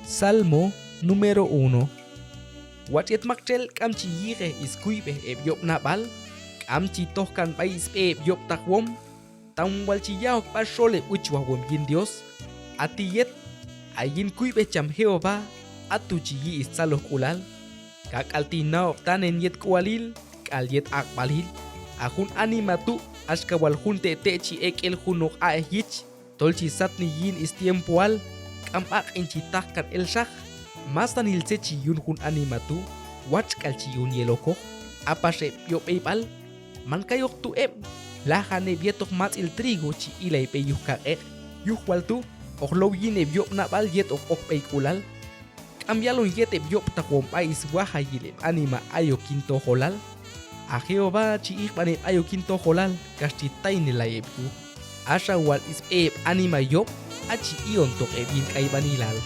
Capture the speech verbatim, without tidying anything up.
Salmo número uno. Watx' yet maktxel k'am chi yiqej iskuyb'ej eb' yob' nab'al, k'am chi tojkan b'ay isb'e eb' yob'taqwom, tam wal chi ya' ok b'a xol eb' uchwajwom yin Dios. A ti' yet, a yin kuyb'ej cham Jehová, a tu' chi yi' istzalojk'ulal. Kak'al ti' naob'tanen yet k'ualil k'al yet aq'b'alil. A jun anima tu', axka wal jun te' te' chi ek' el junoq a'ej yich, tol chi satni yin istiempoal, k'am b'aq'in chi taqkan el xaj. Masanil tzet chi yun jun anima tu', watx' k'al chi yun yel okoq. A pax eb' yob' b'eyb'al, man kayoq tu' eb', lajan eb' yetoq matz'il trigo chi ilay b'ey yuj kaq'eq'. Yuj wal tu', oq low yin eb' yob' nab'al yet oq ok b'eyk'ulal. K'am yalon yet eb' yob'taqwom b'ay iswajayil eb' anima ayok yin tojolal. A Jehová chi iqb'an eb' ayok yin tojolal kax chi taynelay eb' yuj. Axa wal isb'e eb' anima yob', a' chi i'ontoq eb' yin k'ayb'anilal.